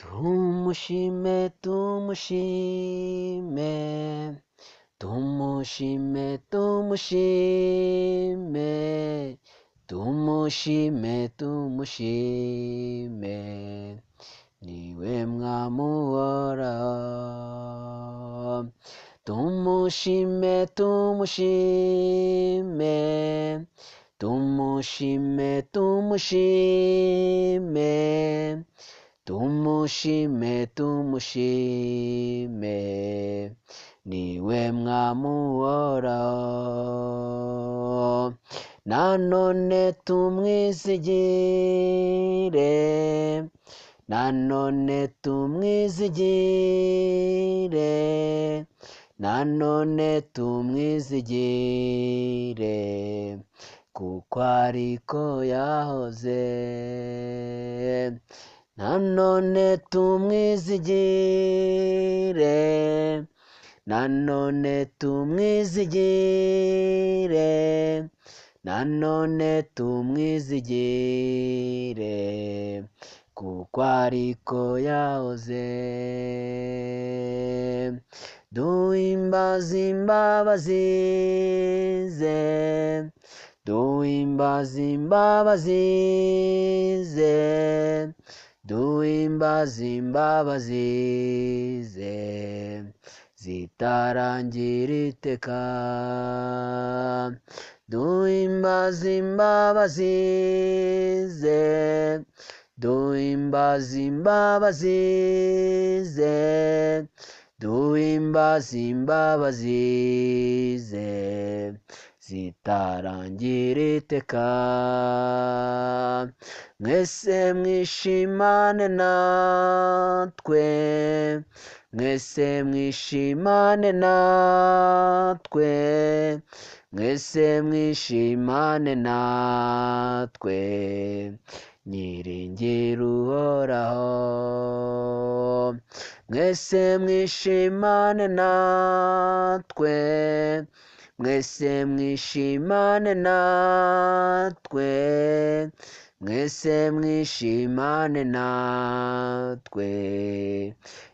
Tumushime, tumushime, tumushime, tumushime, tumushime, tumushime, niwe mwami uhoraho. Tumushime, tumushime, tumushime, tumushime, tumushime, tumushime, niwe mwami uhoraho. Nanone tumwizigire, nanone tumwizigire, nanone tumwizigire, kuko ariko yahoze. Nanone tumwizigire, nanone tumwizigire, nanone tumwizigire, kuko ariko yahoze. Duhimbaze imbabazi ze, duhimbaze imbabazi ze, duhimbaze imbabazi ze zitarangira iteka. Duhimbaze imbabazi ze, duhimbaze imbabazi ze, duhimbaze imbabazi ze zitarangira iteka. Mwese mwishimane natwe, mwese mwishimane natwe, mwese mwishimane natwe, nyiringira Uhoraho. Mwese mwishimane natwe, mwese mwishimane natwe, mwese mwishimane natwe,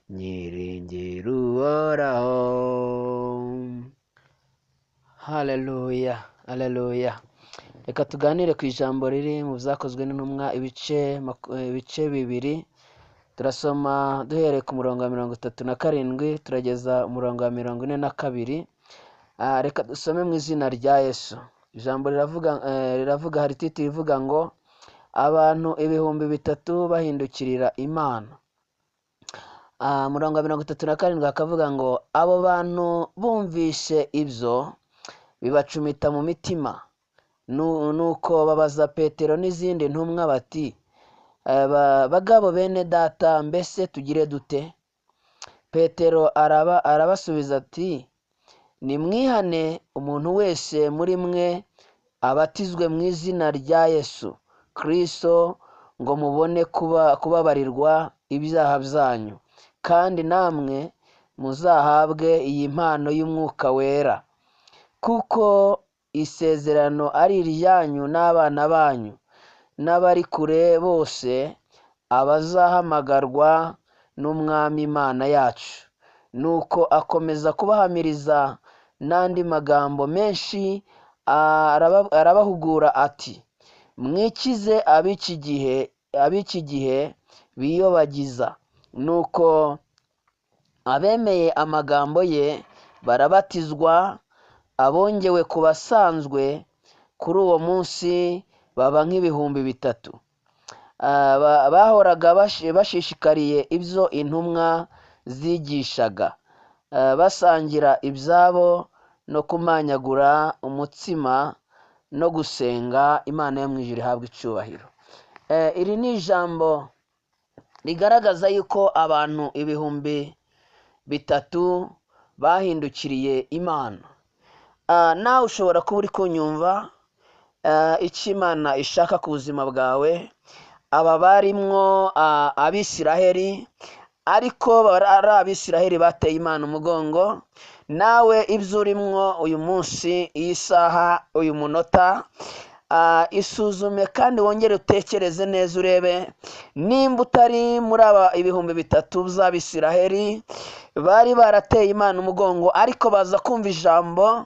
nyiringira Uhoraho. Haleluya, haleluya. Reka tuganire ku ijambo riri mu Byakozwe n'Intumwa, ibice 2. Turasoma duhereye ku murongo wa 37 turageza umurongo wa 42. Reka dusome mu izina rya Yesu. Ijambo riravuga, hari titiri ivuga ngo abantu 3000 bahindukirira Imana. Murongo wa 37 hakavuga ngo abo bantu bumvise ibyo bibacumita mu mitima, nuko babaza Petero n'izindi ntumwa bati: "Bagabo bene data, mbese tugire dute?" Petero arabasubiza ati: "Nimwihane, umuntu wese muri mwe abatizwe mu izina rya Yesu Kristo, ngo mubone kubabarirwa ibyaha byanyu, kandi namwe muzahabwe iyi mpano y'Umwuka Wera, kuko isezerano ari iryanyu n'abana banyu n'abari kure bose, abazahamagarwa n'Umwami Imana yacu." Nuko akomeza kubahamiriza n'andi magambo menshi, arabahugura ati: "Mwikize ab'iki gihe biyobagiza." Nuko abemeye amagambo ye barabatizwa, abongewe ku basanzwe kuri uwo munsi baba nk'ibihumbi 3. Bahoraga bashishikariye ibyo intumwa zigishaga, basangira ibyabo no kumanyagura umutsima no gusenga. Imana yo mu ijuru ihabwa icyubahiro. Iri ni ijambo rigaragaza yuko abantu 3000 bahindukiriye Imana. Nawe ushobora kuba uri kunyumva icyo Imana ishaka ku buzima bwawe. Aba barimwo Abisiraheli, ariko ari Abisiraheli bateye Imana umugongo. Nawe ibyo urimwo uyu munsi, iyi saha, uyu munota, Isuzume kandi wongere utekereze neza, urebe nimba utari muri aba 3000 by'Abisiraheli bari barateye Imana umugongo, ariko baza kumva ijambo,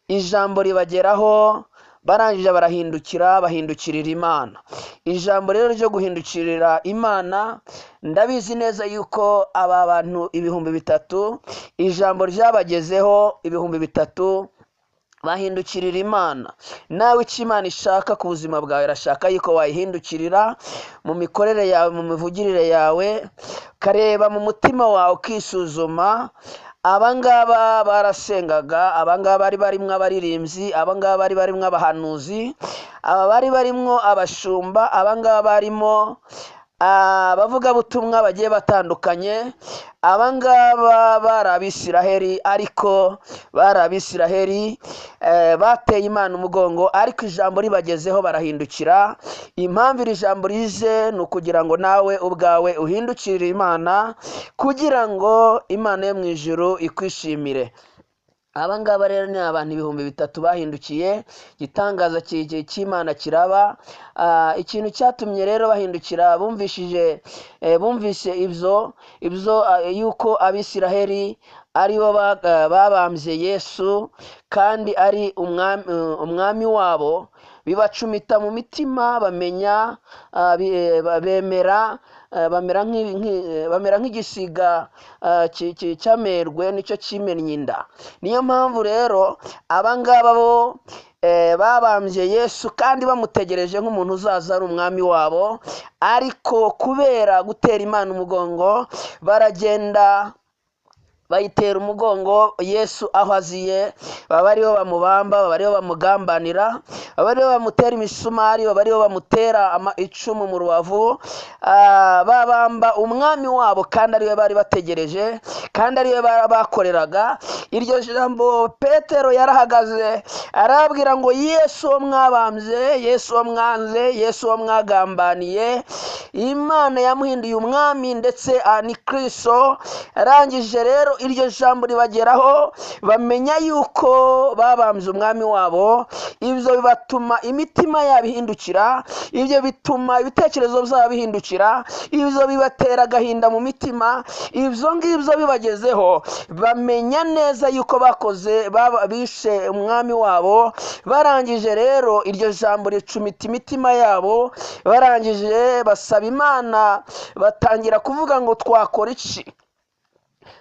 ijambo ribageraho, barangije barahindukira, bahindukirira Imana. Ijambo rero ryo guhindukirira Imana, ndabizi neza yuko aba bantu 3000 ijambo ryabagezeho, 3000 bahindukirira Imana. Nawe icyo Imana ishaka ku buzima bwawe, irashaka yuko wayihindukirira mu mikorere yawe, mu mivugirire yawe, ukareba mu mutima wawe ukisuzuma. Abangaba barasengaga, abangaba bari barimwo abaririmbyi, abangaba bari barimwo abahanuzi, aba bari barimwo abashumba, abangaba barimo abavugabutumwa bagiye batandukanye. Abangaba bari Abisiraheli, ariko bari Abisiraheli bateye Imana umugongo, ariko ijambo ribagezeho barahindukira. Impamvu iri jambo rije ni ukugira ngo nawe ubwawe uhindukirire Imana, kugira ngo Imana yo mu ijuru ikwishimire. Abangaba rero ni abantu 3000 bahindukiye, igitangaza cy'Imana kiraba. Ikintu cyatumye rero bahindukira, bumvise ibyo yuko Abisiraheli aribo babambye Yesu kandi ari umwami wabo, bibacumita mu mitima, bamenya, bemera, bamera nk'igisiga cyamerwe nicyo kimennye inda. Niyo mpamvu rero abangaba bo babambye Yesu kandi bamutegereje nk'umuntu uzaza ari umwami wabo, ariko kubera gutera Imana umugongo baragenda bayitera umugongo Yesu aho aziye, baba aribo bamubamba, baba aribo bamugambanira, baba aribo bamutera imisumari, baba aribo bamutera icumu mu rubavu. Babamba umwami wabo kandi ariwe bari bategereje, kandi ariwe bakoreraga. Iryo jambo Petero yarahagaze arababwira ngo Yesu uwo mwabambye, Yesu uwo mwanze, Yesu uwo mwagambaniye, Imana yamuhinduye umwami ndetse ni Kristo. Arangije rero iryo jambo ribageraho, bamenya yuko babambye umwami wabo. Ibyo bibatuma imitima yabo ihindukira, ibyo bituma ibitekerezo byabo bihindukira, ibyo bibatera agahinda mu mitima. Ibyo ngibyo bibagezeho, bamenya neza yuko bakoze, bishe umwami wabo. Barangije rero iryo jambo ricumita imitima yabo, barangije basaba Imana, batangira kuvuga ngo twakora iki?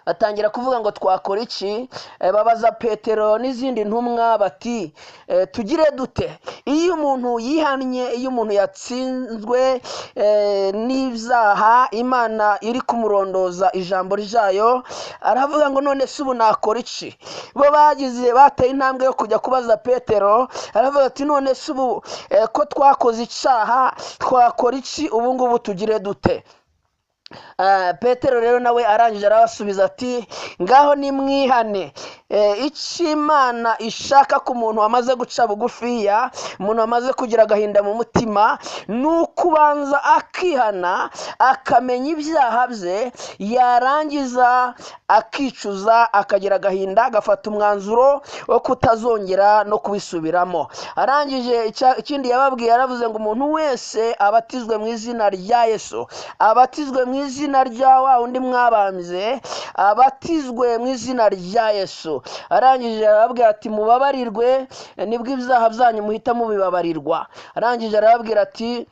Batangira kuvuga ngo twakora iki? Babaza Petero n'izindi ntumwa bati tugire dute? Iyo umuntu yihannye, iyo umuntu yatsinzwe n'ibyaha, Imana iri kumurondoza ijambo ryayo, aravuga ngo none se ubu nakora iki? Bo bagize bateye intambwe yo kujya kubaza Petero, aravuga ati none se ubu ko twakoze icyaha twakora iki? Ubu ngubu tugire dute? Petero rero nawe arangije arabasubiza ati ngaho nimwihane. Icyo Imana ishaka ku muntu wamaze guca bugufiya, umuntu wamaze kugira agahinda mu mutima, ni ukubanza akihana, akamenya ibyaha bye, yarangiza akicuza, akagira agahinda, agafata umwanzuro wo kutazongera no kubisubiramo. Arangije ikindi yababwiye, yaravuze ngo umuntu wese abatizwe mu izina rya Yesu, abatizwe mu izina rya wa undi mwabambye, abatizwe mu izina rya Yesu. Arangije arababwira ati mubabarirwe, nibwo ibyaha byanyu muhita mubibabarirwa. Arangije arababwira ati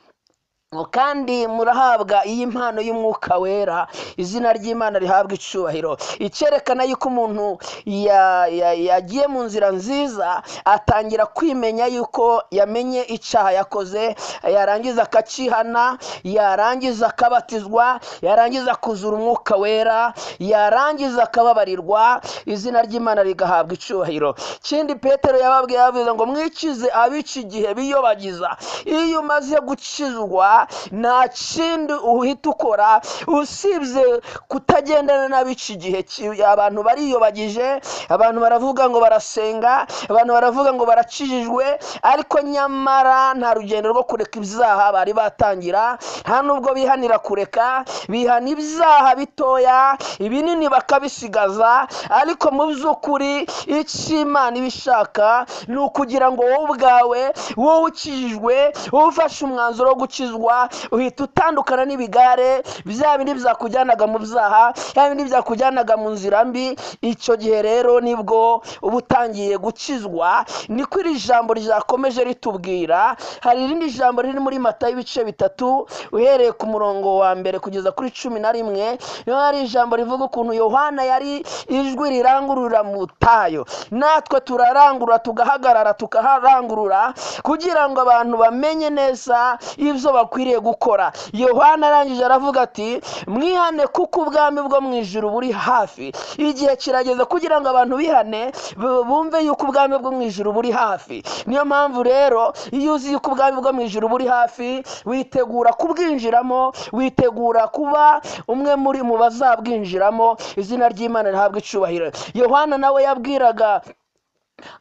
kandi murahabwa iyi mpano y'umwuka wera, izina ry'Imana rihabwa icyubahiro. Icyerekana yuko umuntu yagiye mu nzira nziza, atangira kwimenya yuko yamenye icyaha yakoze, yarangiza akakihana, yarangiza akabatizwa, yarangiza kuzura umwuka wera, yarangiza akababarirwa, izina ry'Imana rigahabwa icyubahiro. Ikindi Petero yababwiye, yavuze ngo mwikize ab'iki gihe biyobagiza. Iyo umaze gukizwa gukizwa, nta kindi uhita ukora usibye kutagendana n'ab'iki gihe. Abantu bariyobagije, abantu baravuga ngo barasenga, abantu baravuga ngo barakijijwe, ariko nyamara nta rugendo rwo kureka ibyaha bari batangira, nta nubwo bihanira kureka, bihana ibyaha bitoya, ibinini bakabisigaza. Ariko mu by'ukuri icyo Imana ibishaka ni ukugira ngo wowe ubwawe, wowe ukijijwe, wowe ufashe umwanzuro wo gukizwa, uhita utandukana n'ibigare bya bindi byakujyanaga mu byaha, bya bindi byakujyanaga mu nzira mbi. Icyo gihe rero nibwo uba utangiye gukizwa. Niko iri jambo ryakomeje ritubwira. Hari irindi jambo riri muri Matayo ibice 3 uhereye ku murongo wa 1 kugeza kuri 11. Niho hari ijambo rivuga ukuntu Yohana yari ijwi rirangurura mu butayu. Natwe turarangurura, tugahagarara, tukaharangurura kugira ngo abantu bamenye neza ibyo bakwiriye gukora. Yohana arangije aravuga ati mwihane kuko ubwami bwo mu ijuru buri hafi. Igihe kirageze kugira ngo abantu bihane, bumve yuko ubwami bwo mu ijuru buri hafi. Niyo mpamvu rero iyo uzi yuko ubwami bwo mu ijuru buri hafi, witegura kubwinjiramo, witegura kuba umwe muri mu bazabwinjiramo. Izina ry'Imana rihabwe icyubahiro. Yohana nawe yabwiraga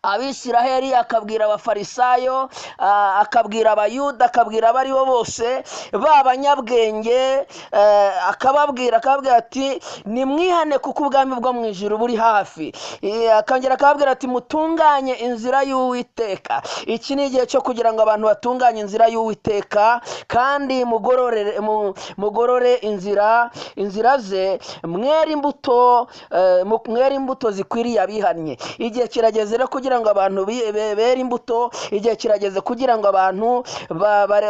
Abisiraheli, akabwira Abafarisayo, akabwira Abayuda, akabwira abari bo bose b'abanyabwenge, akababwira ati nimwihane kuko ubwami bwo mu ijuru buri hafi. Akongera akababwira ati mutunganye inzira y'Uwiteka. Iki ni igihe cyo kugira ngo abantu batunganye inzira y'Uwiteka, kandi mugorore inzira ze, mwere imbuto zikwiriye abihannye. Igihe kirageze kugira ngo abantu bere imbuto. Igihe kirageze kugira ngo abantu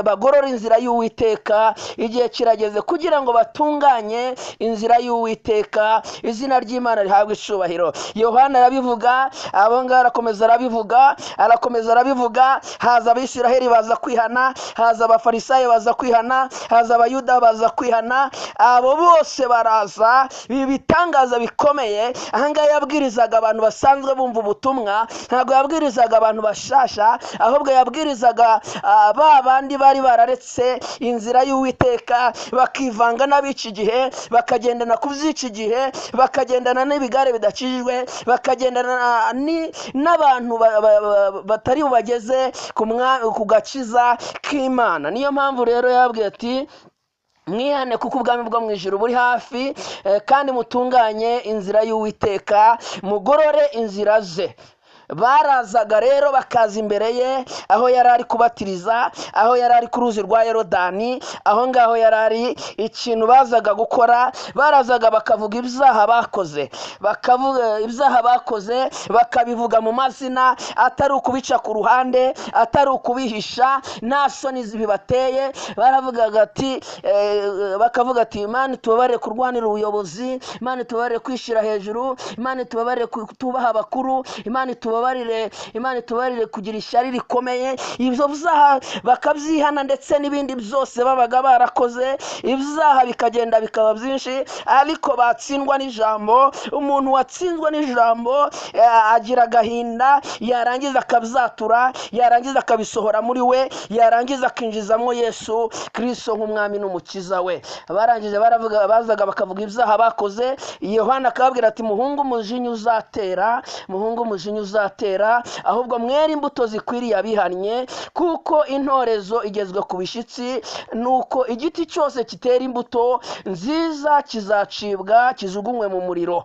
bagorore inzira y'Uwiteka. Igihe kirageze kugira ngo batunganye inzira y'Uwiteka. Izina ry'Imana rihabwe icyubahiro. Yohana arabivuga, abo ngabo arakomeza arabivuga. Haza Abisiraheli baza kwihana, haza Abafarisayo baza kwihana, haza Abayuda baza kwihana, abo bose baraza. Ibi bitangaza bikomeye. Aha ngaha yabwirizaga abantu basanzwe bumva ubutumwa, ntabwo yabwirizaga abantu bashasha, ahubwo yabwirizaga ba bandi bari bararetse inzira y'Uwiteka, bakivanga n'ab'iki gihe, bakagendana ku by'iki gihe, bakagendana n'ibigare bidakijijwe, bakagendana n'abantu batari bubageze ku gakiza k'Imana. Niyo mpamvu rero yababwiye ati mwihane kuko ubwami bwo mu ijuru buri hafi, kandi mutunganye inzira y'Uwiteka, mugorore inzira ze. Barazaga rero bakaza imbere ye, aho yari ari kubatiriza, aho yari ari ku ruzi rwa Yorodani, aho ngaho yari ari. Ikintu bazaga gukora, barazaga bakavuga ibyaha bakoze, bakavuga ibyaha bakoze, bakabivuga mu mazina, atari ukubica ku ruhande, atari ukubihisha, nta soni bibateye. Baravugaga ati bakavuga ati Imana itubabarire kurwanira ubuyobozi, Imana itubabarire kwishyira hejuru, Imana itubabarire kutubaha abakuru, Imana itubabarire kugira ishyari rikomeye. Ibyo byaha bakabyihana, ndetse n'ibindi byose babaga barakoze, ibyaha bikagenda bikaba byinshi. Ariko batsindwa n'ijambo. Umuntu watsinzwe n'ijambo agira agahinda, yarangiza akabyatura, yarangiza akabisohora muri we, yarangiza akinjizamo Yesu Kristo nk'umwami n'umukiza we. Barangije baravuga, bazaga bakavuga ibyaha bakoze. Yohana akababwira ati muhungu umujinya uzatera, muhungu umujinya uzatera, ahubwo mwere imbuto zikwiriye abihannye, kuko intorezo igezwe ku bishyitsi. Nuko igiti cyose kitera imbuto nziza kizacibwa kijugunywe mu muriro.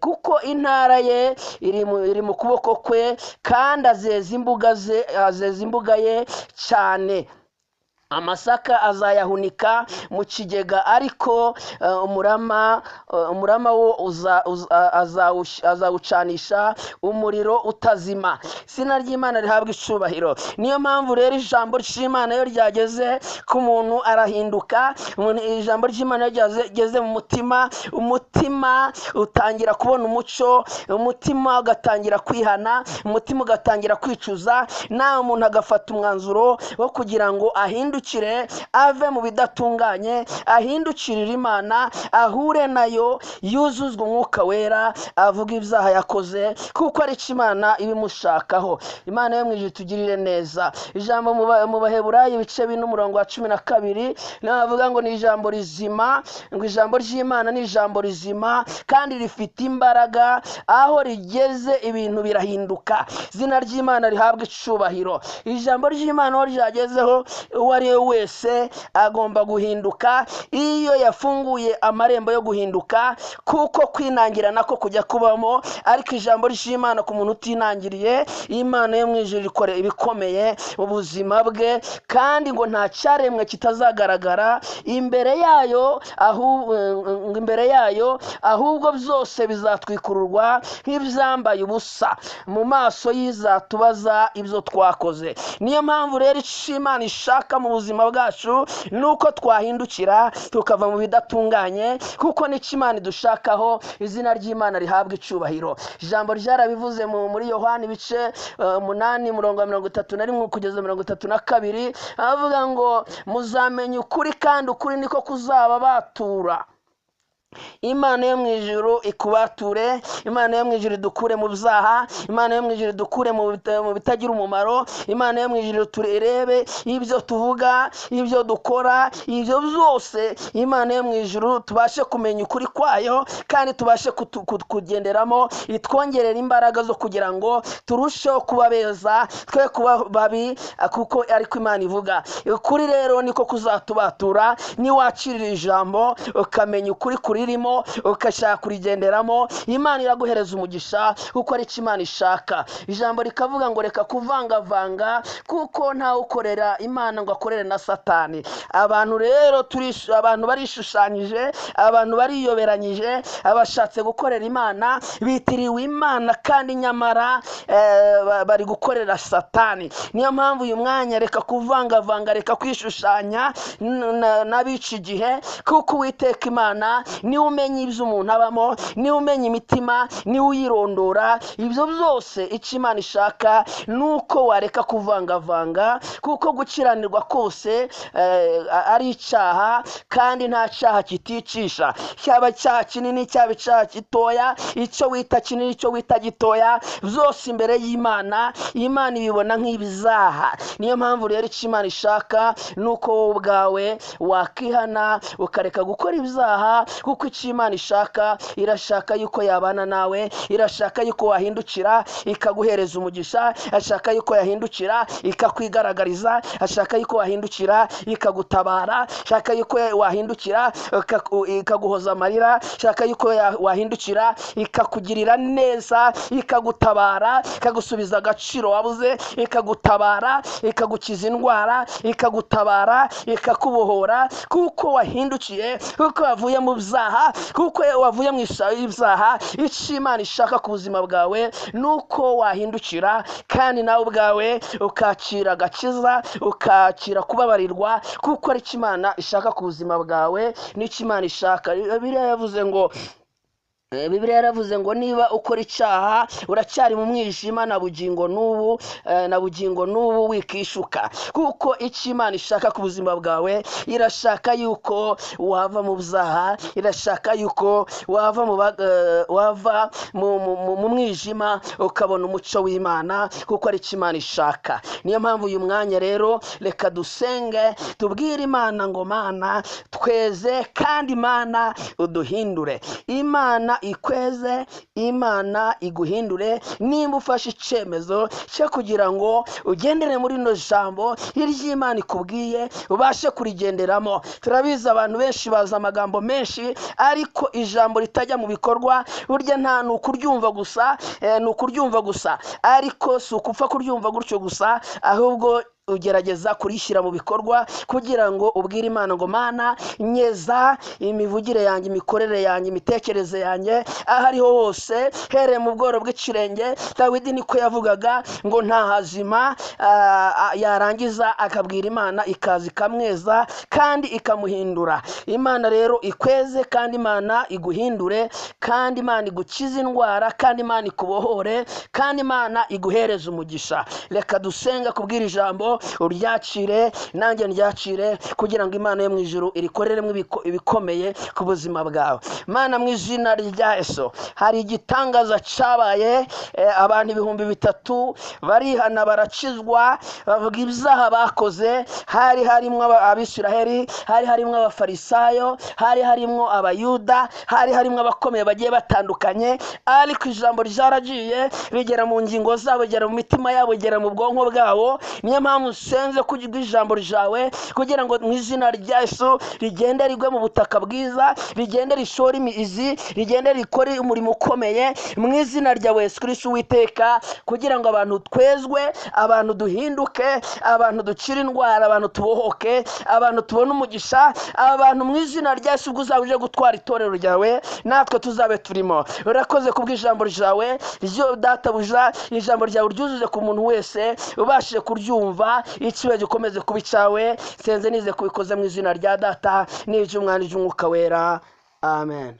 Kuko intara ye iri mu kuboko kwe, kandi azeza imbuga ye cyane. Amasaka azayahunika mu kigega, ariko umurama wo azawucanisha umuriro utazima. Izina ry'Imana rihabwe icyubahiro. Niyo mpamvu rero ijambo ry'Imana iyo ryageze ku muntu arahinduka. Ijambo ry'Imana iyo ryageze mu mutima, umutima utangira kubona umucyo, umutima ugatangira kwihana, umutima ugatangira kwicuza, nawe umuntu agafata umwanzuro wo kugira ngo ahinduke ahindukire ave mu bidatunganye, ahindukirire Imana, ahure nayo, yuzuzwe umwuka wera, avuga ibyaha yakoze, kuko ari cyo Imana ibimushakaho. Imana yo mu ijuru itugirire neza. Ijambo mu Baheburayo ibice 4 umurongo wa 12 navuga ngo ni ijambo rizima, ngo ijambo ry'Imana ni ijambo rizima kandi rifite imbaraga, aho rigeze ibintu birahinduka. Izina ry'Imana rihabwa icubahiro. Ijambo ry'Imana aho ryagezeho uwo ari we wese agomba guhinduka iyo yafunguye amarembo yo guhinduka, kuko kwinangira nako kujya kubamo, ariko ijambo ry'Imana ku muntu utinangiriye, Imana yo mu ijuru ikora ibikomeye mu buzima bwe, kandi ngo nta cyaremwe kitazagaragara imbere yayo, imbere yayo, ahubwo byose bizatwikururwa nk'ibyambaye ubusa mu maso y'izatubaza ibyo twakoze. Niyo mpamvu rero icyo Imana ishaka mu buzima bwacu ni uko twahindukira tukava mu bidatunganye, kuko nicyo Imana idushakaho. Izina ry'Imana rihabwa icubahiro. Ijambo ryarabivuze muri Yohana ibice 8 umurongo wa 31 kugeza 32, avuga ngo muzamenya ukuri kandi ukuri niko kuzababatura. Imana yo mu ijuru ikubature, Imana yo mu ijuru idukure mu byaha, Imana yo mu ijuru idukure mu bitagira umumaro, Imana yo mu ijuru turebe ibyo tuvuga, ibyo dukora, ibyo byose. Imana yo mu ijuru tubashe kumenya ukuri kwayo kandi tubashe kugenderamo, itwongerera imbaraga zo kugira ngo turusheho kuba beza, twe kuba babi, kuko ariko Imana ivuga. Ukuri rero niko kuzatubatura. Niwakirira ijambo ukamenya ukuri kuririmo ukashaka kurigenderamo, Imana iraguhereza umugisha, kuko ari cyo Imana ishaka. Ijambo rikavuga ngo reka kuvangavanga, kuko ntawe ukorera Imana ngo akorere na Satani. Abantu rero abantu barishushanyije, abantu bariyoberanyije, abashatse gukorera Imana bitiriwe Imana kandi nyamara bari gukorera Satani. Niyo mpamvu uyu mwanya reka kuvangavanga, reka kwishushanya n'abica igihe, kuko Uwiteka Imana niwe umenya ibyo umuntu abamo, niwe umenya imitima, niwe uyirondora. Ibyo byose icyo Imana ishaka ni uko wareka kuvangavanga, kuko gukiranirwa kose ari icyaha, kandi nta cyaha kiticisha. Cyaba icyaha kinini, cyaba icyaha gitoya, icyo wita kinini, icyo wita gitoya, byose imbere y'Imana, Imana ibibona nk'ibyaha. Niyo mpamvu rero icyo Imana ishaka ni uko wowe ubwawe wakihana ukareka gukora ibyaha, kuko icyo Imana ishaka, irashaka yuko yabana nawe, irashaka yuko wahindukira ikaguhereza umugisha, ashaka yuko yahindukira ikakwigaragariza, ashaka yuko wahindukira ikagutabara, ashaka yuko wahindukira ikaguhoza amarira, ashaka yuko wahindukira ikakugirira neza, ikagutabara, ikagusubiza agaciro wabuze, ikagutabara, ikagukiza indwara, ikagutabara, ikakubohora, kuko wahindukiye, kuko wavuye mu byaha, kuko wavuye mu ibyaha. Icyo Imana ishaka ku buzima bwawe ni uko wahindukira kandi nawe ubwawe ukakira agakiza, ukakira kubabarirwa, kuko ari cyo Imana ishaka ku buzima bwawe, n'icyo Imana ishaka. Bibiliya yaravuze ngo niba ukora icyaha uracyari mu mwijima na bugingo n'ubu, na bugingo n'ubu wikishuka, kuko icyo Imana ishaka ku buzima bwawe, irashaka yuko wava mu byaha, irashaka yuko wava mu mwijima ukabona umucyo w'Imana, kuko ari cyo Imana ishaka. Niyo mpamvu uyu mwanya rero reka dusenge, tubwire Imana ngo Mana tweze kandi Imana uduhindure. Imana ikweze, Imana iguhindure. Nimba ufashe icyemezo cyo kugira ngo ugendere muri rino jambo iry'Imana ikubwiye, ubashe kurigenderamo. Turabizi abantu benshi bazi amagambo menshi, ariko ijambo ritajya mu bikorwa burya nta ni ukuryumva gusa, ni ukuryumva gusa, ariko si ukupfa kuryumva gutyo gusa, ahubwo ugerageza kurishyira mu bikorwa kugira ngo ubwire Imana ngo Mana nyeza imivugire yanjye, imikorere yanjye, imitekerereze yanjye, aho ariho hose, hereye mu bworo bw'ikirenge. Dawidi niko yavugaga ngo nta hazima, yarangiza akabwira Imana ikaza ikamweza kandi ikamuhindura. Imana rero ikweze kandi Imana iguhindure, kandi Imana igukize indwara, kandi Imana ikubohore, kandi Imana iguhereze umugisha. Reka dusenga kubwira ijambo. jambo uryakire, nanjye ndyakire, kugira ngo Imana yo mu ijuru irikoreremo ibikomeye ku buzima bwawe. Mana, mu izina rya Yesu, hari igitangaza cyabaye, abantu 3000 barihana, barakizwa, bavuga ibyaha bakoze. Hari harimo Abisiraheli, hari harimo Abafarisayo, hari harimo Abayuda, hari harimo abakomeye bagiye batandukanye, ariko ijambo ryaragiye rigera mu ngingo zabo, rigera mu mitima yabo, rigera mu bwonko bwabo. Niyo mpamvu nsenze kugira ijambo ryawe, kugira ngo mu izina rya Yesu rigende rigwe mu butaka bwiza, rigende rishore imizi, rigende rikore umurimo ukomeye mu izina rya Yesu Kristo Uwiteka, kugira ngo abantu twezwe, abantu duhinduke, abantu dukire indwara, abantu tubohoke, abantu tubone umugisha, abantu mu izina rya Yesu ubwo uzaba uje gutwara itorero ryawe, natwe tuzabe turimo. Urakoze kubw'ijambo ryawe ryo databuja, ijambo ryawe ryuzuze ku muntu wese ubashije kuryumva, ikibe gikomeze kuba icyawe. Nsenze nize kubikoze mu izina rya Data n'iry'Umwana n'iry'Umwuka Wera, amen.